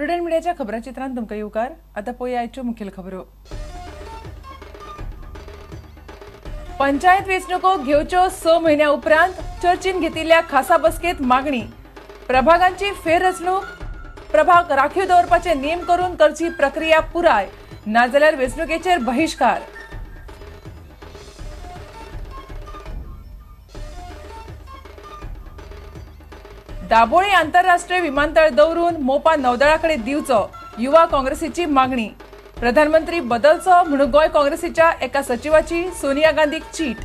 Prudent मिडियाच्या खबराचित्रांत तुमकां येवकार. आतां पळोवया आयच्यो मुखेल खबरो. पंचायत वेंचणुको घेवच्यो 6 म्हयन्या उपरांत चर्चीन घेतिल्ल्या खासा बसकेंत मागणी. प्रभागांची फेररचणूक, प्रभाग राखीव दवरपाचे नेम करून करची प्रक्रिया पुराय, नाजाल्यार वेंचणुकेचेर बहिश्कार. दाबोळी आंतरराष्ट्रीय विमानतळ दवरून मोपा नौदळा कडेन दिवचो, युवा काँग्रेसीची मागणी. प्रधानमंत्री बदलचो म्हणून गोंय काँग्रेसीच्या एका सचिवाची सोनिया गांधीक चीट.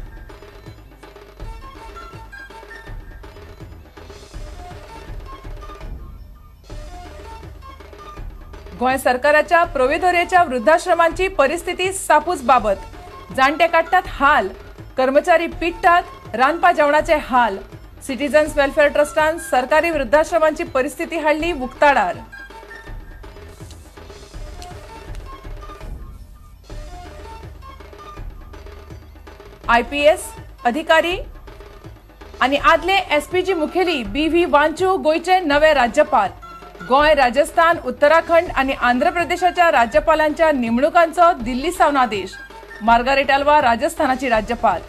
गोंय सरकाराच्या प्रोवेदोरेच्या वृद्धाश्रमांची परिस्थिती सापूच बाबत. जाणटे काडटात हाल, कर्मचारी पिडटात, रांदपा जेवणाचे हाल. सिटीजन्स वेलफेअर ट्रस्टान सरकारी वृद्धाश्रमांची परिस्थिती हाडली उक्ताडार. आयपीएस अधिकारी आनी आदले एसपीजी मुखेली बी व्ही वांचू गोंयचे नवे राज्यपाल. गोंय, राजस्थान, उत्तराखंड आनी आंध्र प्रदेशाच्या राज्यपालांच्या नेमणुकांचो दिल्ली सावन आदेश. मार्गारेट आल्वा राजस्थानाची राज्यपाल.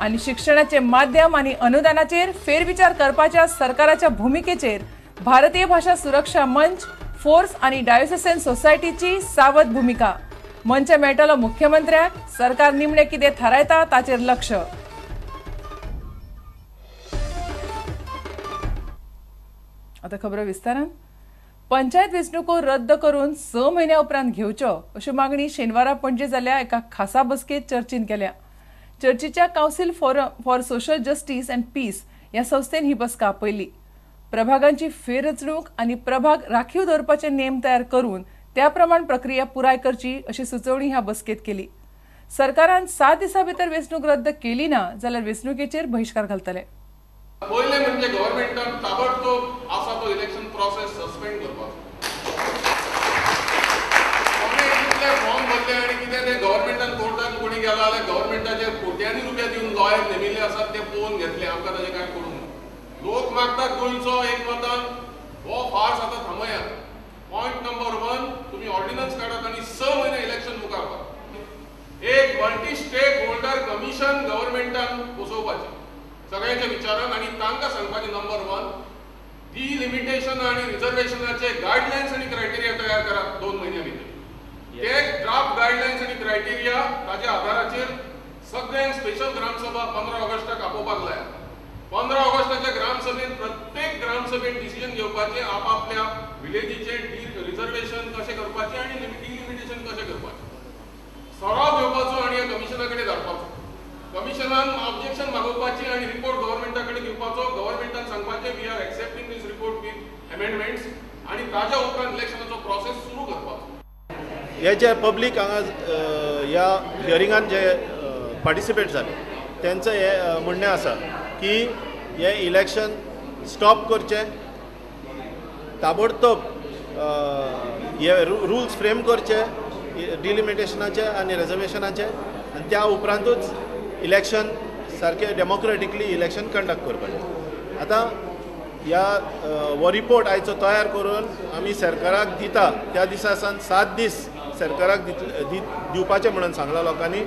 आनी शिक्षणाचे माध्यम आनी अनुदानाचेर फेरविचार करपाच्या सरकाराच्या भुमिकेचेर भारतीय भाशा सुरक्षा मंच, फोर्स आनी डायोसेसन सोसायटीची सावध भुमिका. मंच मेळटलो मुख्यमंत्र्याक, सरकार निमणे कितें थारायता ताचेर लक्ष. आतां खबरो विस्तारान. पंचायत वेंचणुको रद्द करून 6 म्हयन्या उपरांत घेवच्यो अशी मागणी शेनवारा पणजे जाल्ल्या एका खासा बसकेंत चर्चीन केल्या. चर्चीच्या council for social justice and peace ह्या संस्थेन ही बसका आपयली. प्रभागांची फेररचणूक आनी प्रभाग राखीव दवरपाचे नेम तयार करून त्या प्रमाण प्रक्रिया पुराय करची अशी सुचोवणी ह्या बसकेंत केली. सरकारान 7 दिसां भितर वेंचणूक रद्द केली ना जाल्यार वेंचणुकेचेर बहिश्कार घालतले. पयलें म्हणजे गव्हर्मेंटान ताबडतोब आसा तो इलेक्शन प्रोसेस सस्पेंड करपाचो. कोणे कितले फॉर्म भरले आनी कितें ते गव्हर्मेंटान कोर्टान कोणी गेला जाल्यार गव्हर्मेंटाचेर कोट्यांनी रुपया दिवन लॉयर नेमिल्ले आसात ते पळोवन घेतले, आमकां ताजें कांय करूंक ना. लोक मागतात गोंयचो एक मतान हो फार्स आतां थांबयात. पॉयंट नंबर 1, तुमी ऑर्डिनन्स काडात आनी 6 म्हयने इलेक्शन मुखार व्हरात. एक मल्टी स्टेक होल्डर कमिशन गव्हर्मेंटान बसोवपाचें सगळ्यांच्या विचारान आनी तांकां सांगपाचें नंबर 1 डिलिमिटेशन आनी रिजर्वेशनाचे गायडलायन्स आनी क्रायटेरिया तयार करात 2 म्हयन्या भितर. ते ड्राफ्ट गायडलायन्स आनी क्रायटेरिया ताच्या आधाराचेर सगळ्यांक स्पेशल ग्रामसभा 15 ऑगस्टाक आपोवपाक लायात. 15 ऑगस्टाच्या ग्रामसभेन प्रत्येक ग्रामसभेन डिसिजन घेवपाचें आपापल्या विलेजीचें रिजर्वेशन कशें करपाचें आनी डिलिमिटेशन कशें करपाचें. सराव घेवपाचो आनी ह्या कमिशना कडेन धाडपाचो. कमिशनान ऑब्जेक्शन मागोवपाची आनी रिपोर्ट गव्हर्मेंटा कडेन दिवपाचो. गव्हर्मेंटान सांगपाचें we are accepting this report with amendments आनी ताज्या उपरांत इलेक्शनाचो प्रोसेस सुरू करपाचो. हे जे पब्लीक हांगा ह्या हियरिंगान जे पार्टिसिपेट जाले तेंचें हें म्हणणें आसा की हें इलेक्शन स्टॉप करचें, ताबडतोब हे रुल्स फ्रेम करचे डिलिमिटेशनाचे आनी रिजर्वेशनाचे आनी त्या उपरांतूच इलेक्शन सारकें डेमोक्रेटिकली इलेक्शन कंडक्ट करपाचें. आतां ह्या हो रिपोर्ट आयचो तयार करून आमी सरकाराक दिता त्या दिसा सावन 7 दीस सरकाराक दिवपाचें म्हणून सांगलां लोकांनी.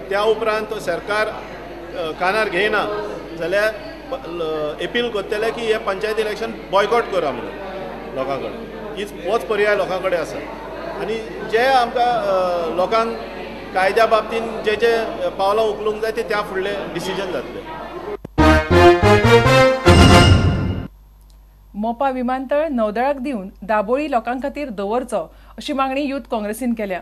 त्या उपरांत सरकार कानार घेयना जाल्यार एपील करतले की हें पंचायत इलेक्शन बॉयकॉट करा म्हणून लोकां कडेन. हीच होच पर्याय लोकां कडेन आसा. आनी जे आमकां लोकांक कायद्या बाबतीन जे जे पावलां उखलूंक जाय ते त्या फुडले डिसिजन जातले. मोपा विमानतळ नौदळाक दिवन दाबोळी लोकां खातीर दवरचो अशी मागणी यूथ काँग्रेसीन केल्या.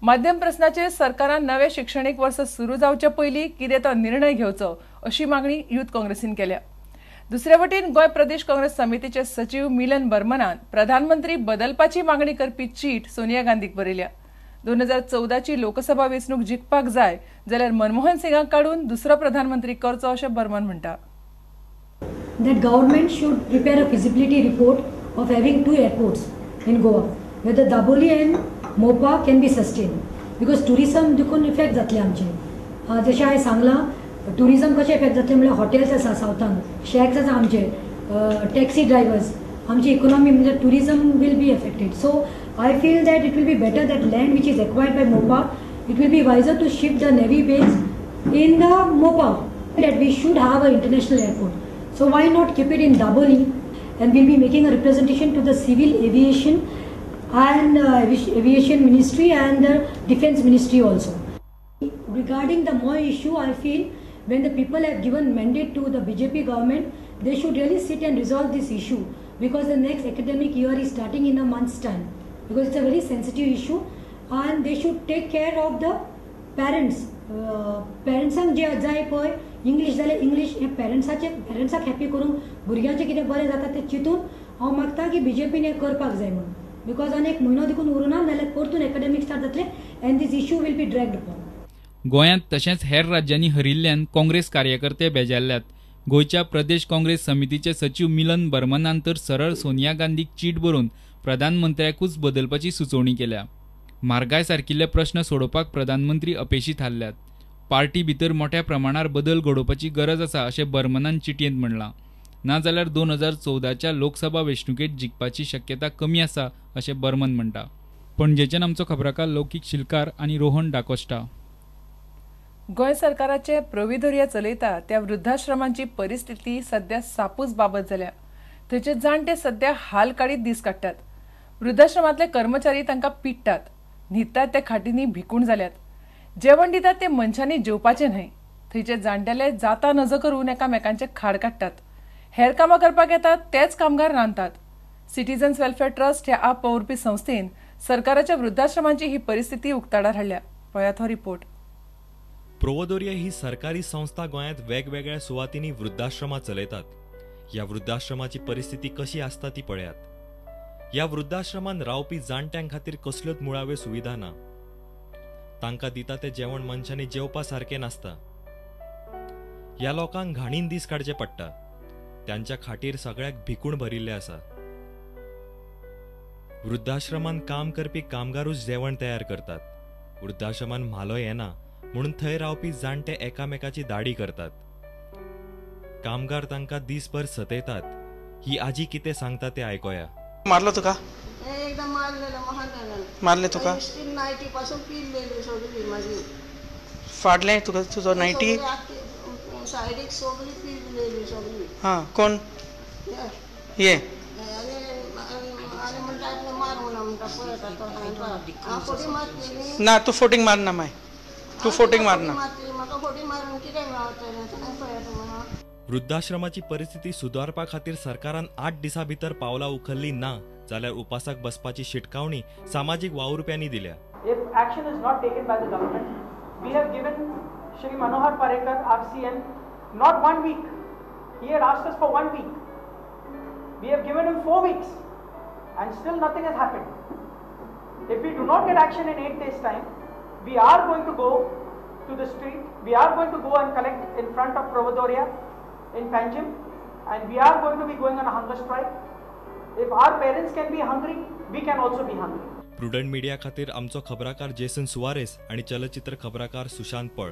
माध्यम प्रस्नाचेर सरकारान नवें शिक्षणीक वर्स सुरू जावचे पयलीं कितें तो निर्णय घेवचो अशी मागणी यूथ काँग्रेसीन केल्या. दुसरे वटेन गोंय प्रदेश काँग्रेस समितीचे सचीव मिलन बर्मनान प्रधानमंत्री बदलपाची मागणी करपी चीट सोनिया गांधीक बरयल्या. 2014ची लोकसभा वेंचणूक जिखपाक जाय जाल्यार मनमोहन सिंगाक काडून दुसरो प्रधानमंत्री करचो अशें बर्मन म्हणटा. That government should prepare a feasibility report of having 2 airports in Goa, whether Dabolim and Mopa can be sustained, because tourism देखून इफेक्ट जातले आमचे. जशें हांवें सांगलां टुरिजम कशें इफेक्ट जातलें म्हणल्यार हॉटेल्स आसा सावथान, शॅक्स आसा आमचे, टॅक्सी ड्रायवर्स, आमची इकोनॉमी म्हणजे tourism will be affected. So I feel that it will be better that land which is acquired by Mopa, it will be wiser to shift the navy base in the Mopa, that we should have a international airport. So why not keep it in Dabolim, and we'll be making a representation to the civil aviation and aviation ministry and the defense ministry also. Regarding the Moy issue, I feel when the people have given mandate to the BJP government, they should really sit and resolve this issue, because the next academic year is starting in a month's time, because it's a very sensitive issue and they should take care of the parents. पेरंट्सांक जे जाय पळय English जाल्यार English हे पेरंट्साक happy करूंक भुरग्यांचें कितें बरें जाता तें चिंतून हांव मागता की बीजेपीन हें करपाक जाय म्हणून, because आनी एक म्हयनो देखून उरूना नाल्यार परतून एकाडेमीक स्टार्ट जातलें and this issue will be dragged upon. गोंयांत तशेंच हेर राज्यांनी हरिल्ल्यान काँग्रेस कार्यकर्ते बेजारल्यात. गोंयच्या प्रदेश काँग्रेस समितीचे सचीव मिलन बर्मनान तर सरळ सोनिया गांधीक चीट बरोवन प्रधानमंत्र्याकूच बदलपाची सुचोवणी केल्या. म्हारगाय सारकिल्ले प्रश्न सोडोवपाक प्रधानमंत्री अपेशी थारल्यात. पार्टी भितर मोठ्या प्रमाणार बदल घडोवपाची गरज आसा अशें बर्मनान चिटयेंत म्हणलां. नाजाल्यार 2014च्या लोकसभा वेंचणुकेंत जिखपाची शक्यता कमी आसा अशें बर्मन म्हणटा. पणजेच्यान आमचो खबराकार लौकीक शिलकार आनी रोहन डाकोस्टा. गोंय सरकाराचे प्रविधोरिया चलयता त्या वृद्धाश्रमांची परिस्थिती सध्या सापूच बाबत जाल्या. थंयचे जाणटे सध्या हाल काडीत दीस काडटात. वृद्धाश्रमांतले कर्मचारी तांकां पिडटात, न्हिदतात त्या खाटींनी भिकूण जाल्यात, जेवण दितात ते मनशांनी जेवपाचें न्हय. थंयचे जाणटेले जाता नजो करून एकामेकांचे खाड काडटात. हेर कामां करपाक येतात तेच कामगार रांदतात. सिटीजन्स वेलफेअर ट्रस्ट ह्या आप वावुरपी संस्थेन सरकाराच्या वृद्धाश्रमांची ही परिस्थिती उक्ताडार हाडल्या. पळयात हो रिपोर्ट. प्रोवोदोरिया ही सरकारी संस्था गोंयांत वेगवेगळ्या सुवातींनी वृद्धाश्रमां चलयतात. ह्या वृद्धाश्रमाची परिस्थिती कशी आसता ती पळयात. ह्या वृद्धाश्रमांत रावपी जाणट्यां खातीर कसल्योच मुळाव्यो सुविधा ना. तांकां दिता तें जेवण मनशांनी जेवपा सारकें नासता. ह्या लोकांक घाणीन दीस काडचे पडटा. त्यांच्या खाटीर सगळ्याक भिकूण भरिल्लें आसा. वृद्धाश्रमांत काम करपी कामगारूच जेवण तयार करतात. वृद्धाश्रमांत म्हालो येना म्हणून थंय रावपी जाणटे एकामेकाची दाडी करतात. कामगार तांकां दीसभर सतयतात. ही आजी कितें सांगता तें आयकोया. मारलो तुका? एकदम मारलेलं. मारले तुका? नायटी पासून पिल्लेली सगळी माझी. फाडलें तुका तुजो नायटी? सायडीक सगळी पिल्लेली सगळी. हां, कोण? ये आनी म्हणटा मार म्हणून म्हणटा पळयता तो हांव फोटी मारतली ना. तूं फोटींग मारना माय, तूं फोटींग मारना. म्हाका फोटी मारून कितें मेळटलें पळयता म्हणून. वृद्धाश्रमाची परिस्थिती सुदारपा खातीर सरकारान 8 दिसां भितर पावलां उखल्ली ना जाल्यार उपासाक बसपाची शिटकावणी सामाजीक वावुरप्यांनी दिल्या. If action is not taken by the government, we have given Shri Manohar Parrikar, our CM, not 1 week. He had asked us for 1 week. We have given him 4 weeks and still nothing has happened. If we do not get action in 8 days time, we are going to go to the street. We are going to go and collect in front of Provedoria in Panjim, and we are going to be going on a hunger strike. If our parents can be hungry, we can also be hungry. Prudent media खातीर आमचो खबराकार Jason Soares आणि चलचित्र खबराकार सुशांत पळ.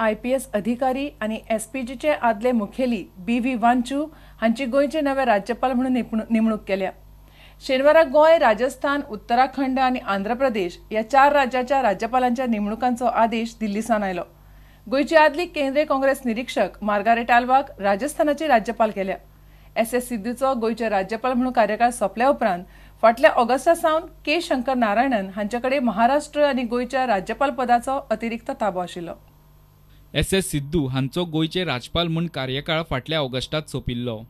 IPS अधिकारी आणि एसपीजीचे आदले मुखेली बी V Wanchu हांची गोंयचे नवे राज्यपाल म्हणून नेमणूक केल्या. शेनवारा गोंय, राजस्थान, उत्तराखंड आणि आंध्र प्रदेश या 4 राज्याच्या राज्यपालांच्या नेमणुकांचो आदेश दिल्लीसान आयलो. गोंयची आदली केंद्रीय काँग्रेस निरीक्षक मार्गारेट आल्वाक राजस्थानाचे राज्यपाल केल्या. एस एस सिद्धूचो गोंयचे राज्यपाल म्हणून कार्यकाळ सोंपल्या उपरांत फाटल्या ऑगस्टा सावन के शंकर नारायणन हांचे कडेन महाराष्ट्र आनी गोंयच्या राज्यपाल पदाचो अतिरिक्त ताबो आशिल्लो. एस एस सिद्धू हांचो गोंयचे राज्यपाल म्हूण कार्यकाळ फाटल्या ऑगस्टात सोंपिल्लो.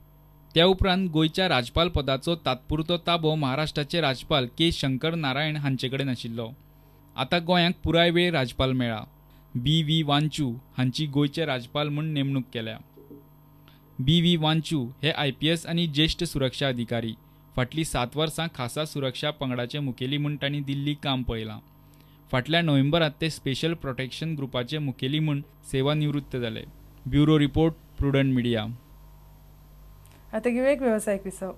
त्या उपरांत गोंयच्या राज्यपाल पदाचो तात्पुरतो ताबो महाराष्ट्राचे राज्यपाल के शंकर नारायण हांचे कडेन आशिल्लो. आतां गोंयांक पुराय वेळ राज्यपाल मेळ्ळा. बी व्ही वांचू हांची गोंयचे राज्यपाल म्हूण नेमणूक केल्या. बी व्ही वांचू हे IPS आनी ज्येश्ठ सुरक्षा अधिकारी. फाटलीं 7 वर्सां खासा सुरक्षा पंगडाचे मुखेली म्हूण तांणी दिल्ली काम पळयलां. फाटल्या नोव्हेंबरांत ते स्पेशल प्रोटेक्शन ग्रुपाचे मुखेली म्हूण सेवानिवृत्त जाले. Bureau report, Prudent media. आतां घेवया एक वेवसायीक विसव.